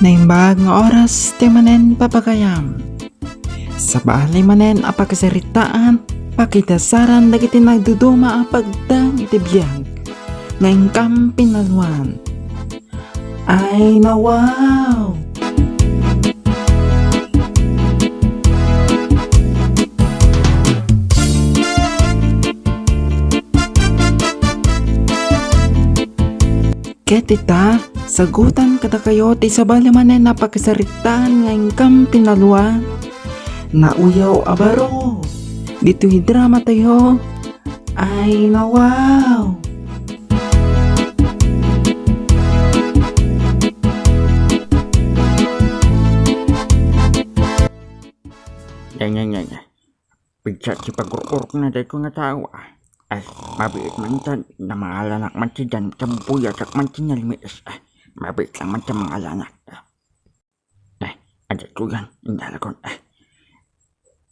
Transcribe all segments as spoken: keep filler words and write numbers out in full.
Naimbag nga oras ti manen papagayam. Sabali manen a pakasaritaan, pakidasaran dagiti nagduduma a pagdang iti biag nga inkam pinaluan. Ay, nawaw! Ket ita, sagutan kadakayo ti sabali manen a pakasaritaan nga inkam pinaluan. Nauyaw a baro. Ditoy drama tayo. Ay, nawaw! Yan, yan, yan, yan. Pigsa ti pagururok na daytoy nga tao, ah. Ay, mabiit man ta, namangalanak man ti dan, ta buyasak man ti nalmis, ah. Mabiit lang man ta mangalanak, ah. Ay, adda ko yan, inalakon, ah.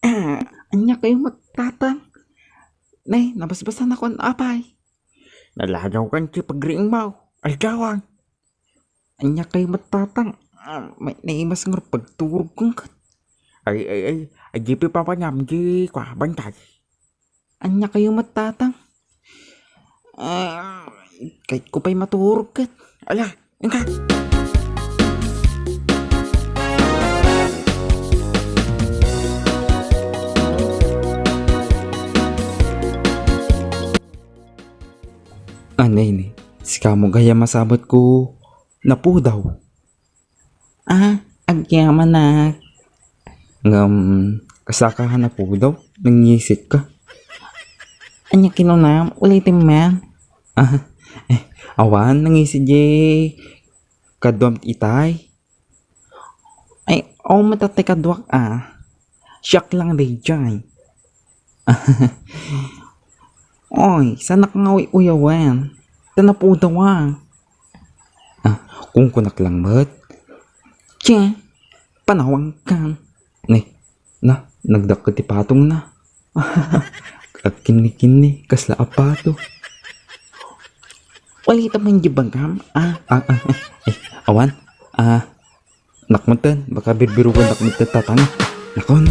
Ah, ania kayo met, Tatang? Nay, nabasbasanakon, apay. Naladaw kan ti pagriing mo, aldawan. Ania kayo met, Tatang? Ah, may naimas nga pagturog kong kat. Ay, ay, ay, ay, di pipapanyam, di kwa, bantay. Ania kayo met, Tatang? Ah, kahit ko pa'y maturog kat. Ala, ingat. Anay ni, sika mo gayam a sabet ko napudaw. Ah, agyamanak. Ngem, kasla ka a napudaw? Nangisit ka? Ania kinunam? Ulitem man. Ah, eh, awan, nangisit di kaduam itay. Ay, awan met ti kaduak, ah. Siak lang daydiay. Oy, saanak nga uy-uyawen. Ta napudaw, ah. Ah, kunkunak lang met. Tse, panawangkan. Ni, na, nagdakkel ti patong na. Agkinni-kinni, kasla a pato. Ulitem man di bagam, ah. Ah, ah, ah. Eh, awan. Ah, Nakmeten, baka birbirugan nakmeten tatang. Nakon.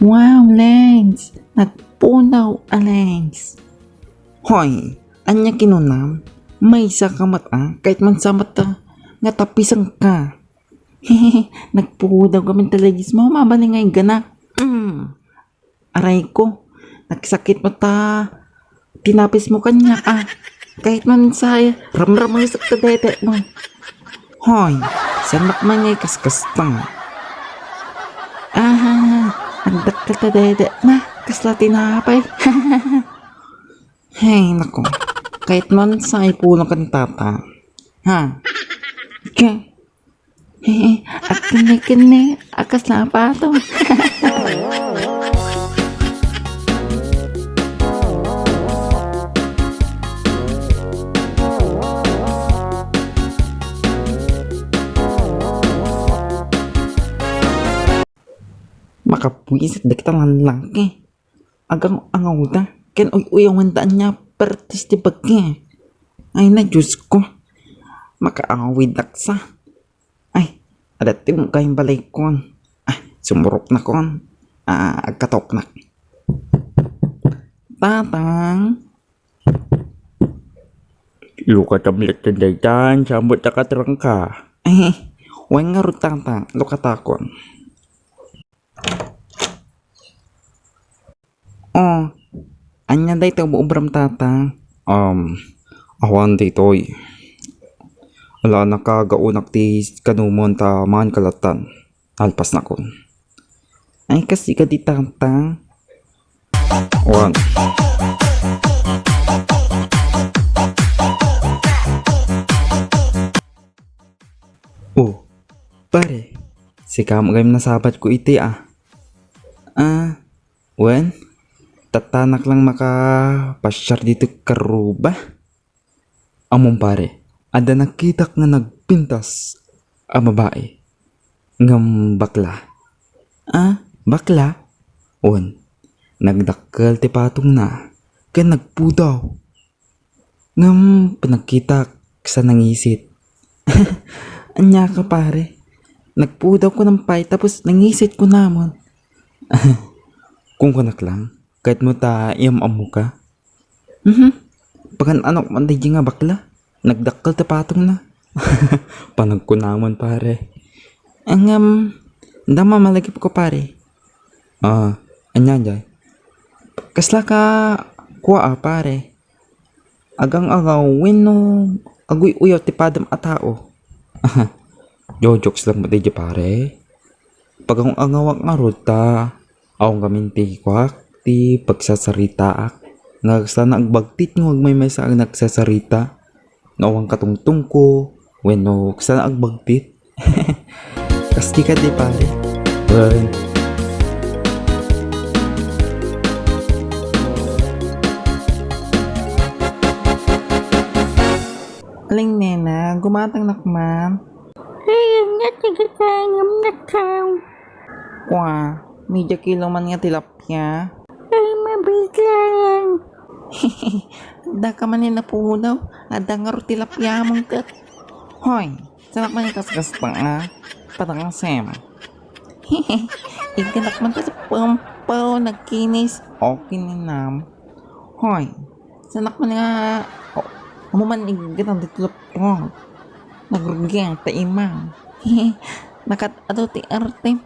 Wow, Lens! Nagpunaw a Lens! Hoy, ania kinunam? Maysa ka met a, kahit man sa mata, nga tapisanka. Nagpudaw kami talagismo, mabalin nga igana. Mm. Aray ko, nagsakit mo ta. Tinapis mo kanya, ah. Kahit man sa ramram mo yung sakta dede mo. Hoy, sanak man nga ikaskasta. Ah, nagdakkel ta dede na. Kasla tinapay. Hey, nako. Kahit man sa ipuno ka ni tata. Ha? Okay. At kini-kini, akas na pato. Makapwisit dagita lalaki. Agang-angawda. Ken uy-uyawen daan niya pertis ti bagki. Ay na, Diyos ko. Makaawid daksa. Ay, adda ti mukayong balaykon. Ah, sumurok nakon. Ah, agkatoknak. Tatang. Lukatam latta daytan, sambot ta katrangka. Eh, wen ngarud, Tatang, lukatakon. Oh, ania daytoy ubrabram, Tatang? Um, awan daytoy. Ala, nakagaunak ti kanumon ta mangan ka lattan. Alpas nakon. Ay, kasi ka di, Tatang. One. Oh, pare, sika mo gayam nasabat ko iti, ah. Ah, wen, tattanak lang makapasiar ditoy karuba. Ammom, pare, adda nakitak nga nagpintas a babai. Ngem bakla. Ah, bakla? Wen, nagdakkel ti patongna ken nagpudaw. Ngem panagkitak sa nangisit. Ania ka, pare? Nagpudaw ko nang pay tapos nangisit ko namon. Kung kunak lang, kahit mo ta iyam-ammo ka. Mhm. Pagan-anok man daydi nga bakla. Nagdakkel ti patongna. Panagkunamon, pare. Ngem, dama malagip ko, pare. Ah, anya jay? Kasla ka kua, a, pare? Agang-agaw wenno aguy-uyaw ti padam a tao? Jojokes lang met daydi, pare. Pagang-agawak ngarud ta awan gamin ti kuak, ti pagsasaritaak. Nga kasla agbagtit no agmaymaysa a nagsasarita. No awan katungtongko, wenno kasla agbagtit. Kasti ka di, pare. Bye. Aling nena, gumatang nakman. Ay, nga taga-tangam na ka. Kwa, media kilo man nga tilapia. Ay, mabiglang. Adda ka man ni napudaw, adda nga ro tilapia mong ket. Hoy, sanak man ikas kasta, a? Padangasem. Igganak man ta sa pampaw, nagkinis. Okay ni nam. Hoy, sanak man nga, oh, amo man igganak dito laptop. Nagrugi ang taimang. Nakat-ado ti arte.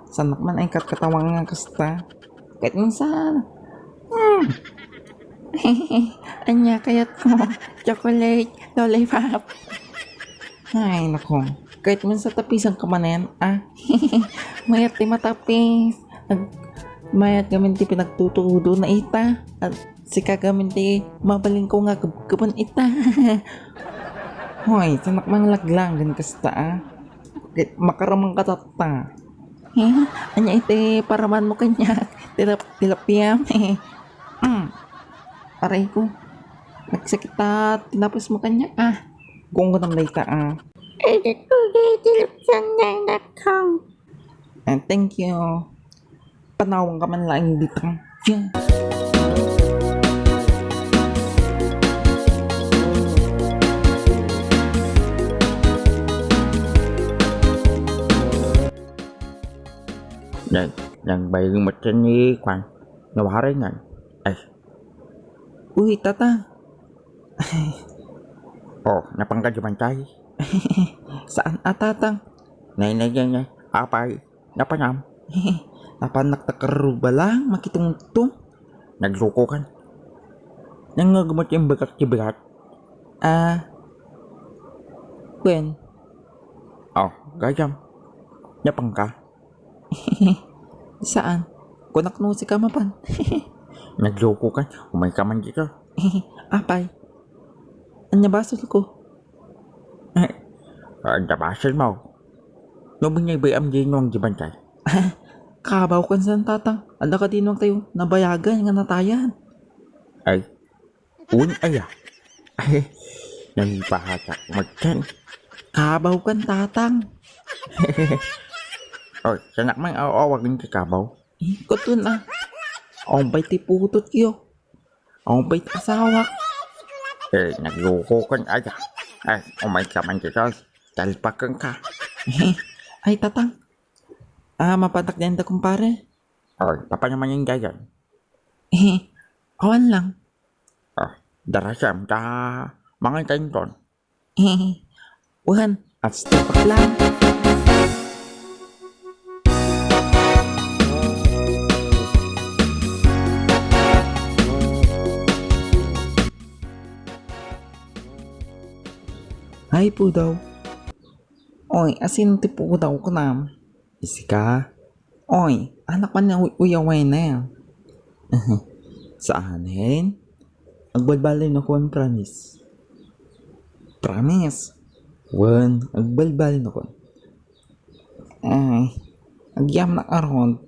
Sanak man ay katkatawa nga kasta. Kahit minsan. Hmm. Anya kayat ko? Chocolate, lollipop. Ay, nako. Kahit minsan tapisan ka manen, ah. Mayat ti matapis. Nag-, mayat gamin ti pinagtutudo na ita. At sika gamin ti mabalin ko nga gubguban ita. Hoy, sanak man laglagan kasta, ah. Ket makaramang ka tatta. Eh, anya iti paraman mo kaniak? Tilap-, tilapiam, eh. Mm. Aray ko. Nagsakit ta tinapos mo kaniak, ah. Kung ko dayta, ah. Ay, ket ko, tilapsan na anak ko. Ah, thank you. Panawang ka man laeng dita. Yeah. Nag-, nagbayag met ni kuan, ni Waring. Ay. Uy, Tatang. Oh, napangka di bantay? Saan a, Tatang? Nay, nay, nay, nay. Apay, napanam? Napanak ta karuba lang, makitungtong. Nagluko kan. Nangngegmo ti imbagak ti bigat? Ah, wen. Oh, gayam. Napangka? Saan? Kunak no sika mapan. Nagluko kan. Umay ka man dito. Apay. Anya basol ko? Eh, anya basol mo? No, binyay bay am di nuang di bantay. Kabaw kan san, Tatang. Adda ka di nuang tayo nabayagan nga natayan. Ay, un aya. Ay, nagpahatak magkan. Kabaw kan, Tatang. Oh, sanak man awagan ti kabaw. Eh, kutun, ah. Awan pay ti putot yo. Awan pay ti asawak. Eh, nagluko kan aya. Ay, umay ka man dito. Talpakan ka. Ay, Tatang. Ah, mapatak din ta, kumpare. Oh, papa naman yung gayan. Awan lang. Ah, darasam ta mangan kainton. Wen, at stop lang. Ay, pudaw. Oy, asin ti pudaw ko nam. Isika. Oy, anak man nga uy-, uyaway na. Saanen? Agbalbaliw nakon, promise. Promise? Wen, agbalbaliw nakon. Ay, agyam na aron.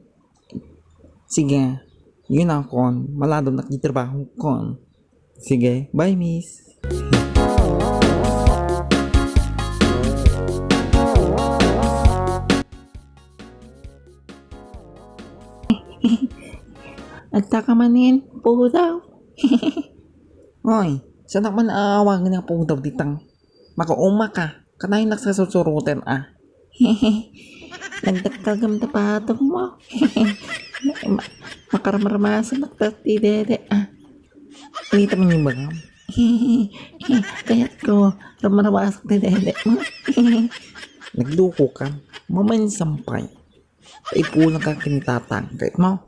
Sige, yun akon, maladom na trabaho kon. Sige, bye, miss. Adda ka manen, pudaw. Hoy, saanak man aawagen nga pudaw dita. Makauma ka. Kanayon nagsasursuroten a. Nagdakkel gayam ta patong mo. Ma-, makarmarmasan ta ti dede a. Ita man yung bagam. Kayat ko, marmasak ti dede mo. Nagluko ka. Maminsan pay. Ipulong ka ken ni tatang. Kayat mo?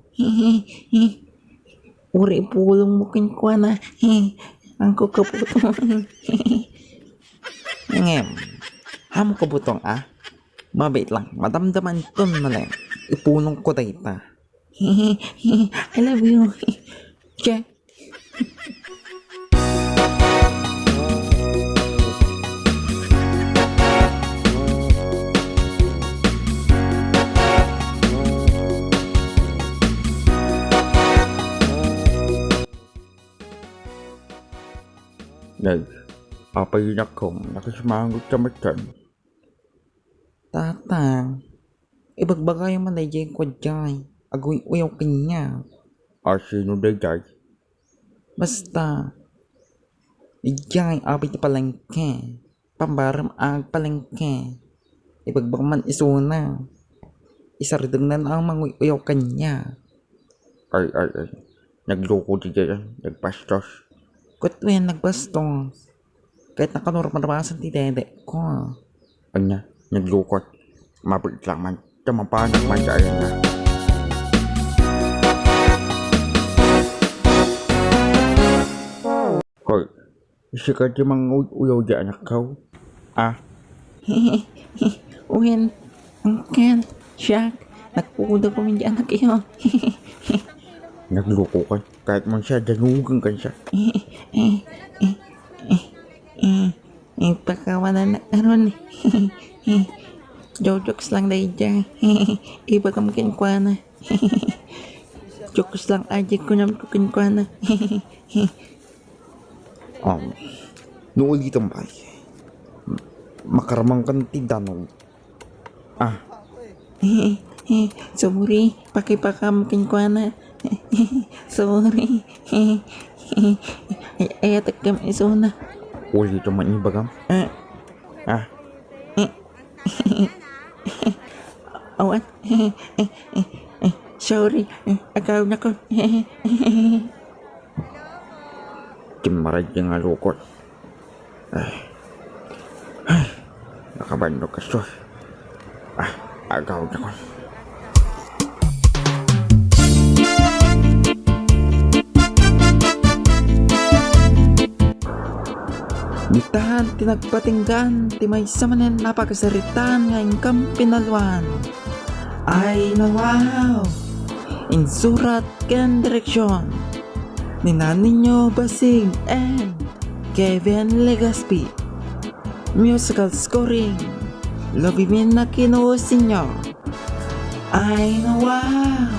Uri ipulong mo kenkuana. Ang kukaputong. Ngem, amo ka butong a? Mabait lang, madamdaman ton malen. Ipulong ko dayta. I love you. Che. Nay, apay nak kong nakismangot ka matan? Tatang, ibagbagayo man daydiay kuadiay, aguy-uyaw kaniak. A, sino daydiay? Basta, idiay abi ti palengke, pambarem a agpalengke. Ibagbagam man isuna. Isardengna a manguy-uyaw kaniak. Ay, ay, ay. Nagloko daydiay, nagbastos. Ket wen, nagbastos. Ket nakanurmarmasan ti dede ko. Ania, naglukot. Mabait lang man. Ta mapanak man dayta. Hoy, sika ti manguy-uyaw dayta, anakko? A? Wen, Uncle, siak, nagpudaw kami dayta, anakko. Nagloko ka. Kayat man siak, danugen ka siak. Eh, eh, eh, eh, eh, pakawanan na karon. Jokes lang daydiay. Ibagam kenkuana. Jokes lang, Aji, kunam ko kenkuana. Um, no ulitem pay, makaramang kan ti danog. A. Sorry, pakipakam kenkuana. Sorry. Ay, ayatek kam isuna. Ulitem man ibagam. A. A. Awan. Sorry. Agaw na ko. Timmaray ti nga lukot. Ay. Ay. Nakabandok ka, sus. A, agaw na ko. Ditaen ti nagpatinggaan ti maysa manen a pakasaritaan nga inkam pinalwan. Ay, nawaw! Insurat ken direksion ni Nanny Nyo Basig and Kevin Legaspi. Musical scoring, Lovimina Aquino Senior. Ay, nawaw!